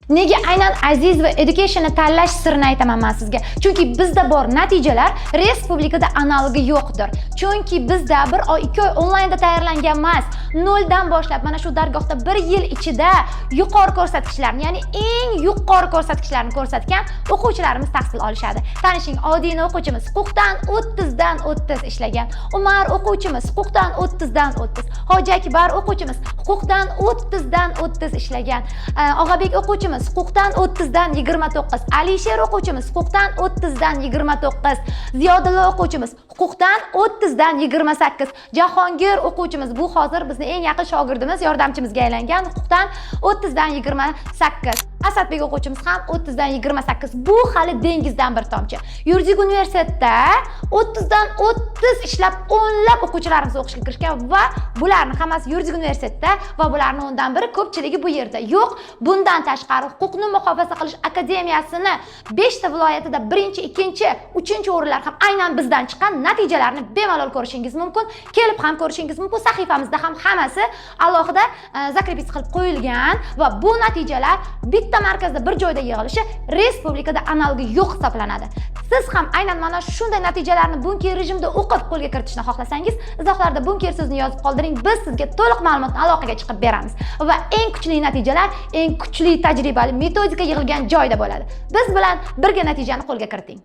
Nega aynan Aziz va Educationni tanlash sirini aytaman man sizga. Chunki bizda bor natijalar respublikada analogi yo'qdir. Chunki bizda bir oy, 2 oy onlaynda tayyorlangan emas, noldan boshlab mana shu dargohda bir yil ichida yuqori ko'rsatkichlarni, ya'ni eng yuqori ko'rsatkichlarni ko'rsatgan o'quvchilarimiz tahsil olishadi. Tanishing, Odina o'quvchimiz huquqdan 30 dan 30 ishlagan. Umar o'quvchimiz huquqdan 30 dan 30. Hoji Akbar o'quvchimiz huquqdan 30 dan 30 ishlagan. Og'abek o'quvchimiz huquqdan 30 dan 29. Alisher o'quvchimiz huquqdan 30 dan 29. Ziyodilla o'quvchimiz huquqdan 30 dan 28. Jahongir o'quvchimiz, bu hozir bizni eng yaqin shogirdimiz, yordamchimizga aylangan, huquqdan 30 dan 28. Asadbek o'quvchimiz ham 30 dan 28. Bu hali dengizdan bir tomchi. Yuridik universitetda 30 dan 30 ishlab o'nlab o'quvchilarimiz o'qishga kirishgan va bularni hammasi yuridik universitetda va bularni o'ndan biri, ko'pchiligi bu yerda yo'q. Bundan tashqari, Huquqni muhofaza qilish akademiyasini 5 ta viloyatida birinchi, ikkinchi, uchinchi o'rinlar ham aynan bizdan chiqqan. Natijalarni bemalol ko'rishingiz mumkin, kelib ham ko'rishingiz mumkin. Sahifamizda ham hammasi alohida закрепить qilib qo'yilgan va bu natijalar bitta markazda, bir joyda yig'ilishi respublikada analogi yo'q hisoblanadi. Siz ham aynan mana shunday natijalarni bunker rejimda o'qib qo'lga kiritishni xohlasangiz, izohlarda "bunker" so'zini yozib qoldiring. Biz sizga to'liq ma'lumotni aloqaga chiqib beramiz va eng kuchli natijalar eng kuchli tajribali metodika yig'ilgan joyda bo'ladi. Biz bilan birga natijani qo'lga kiriting.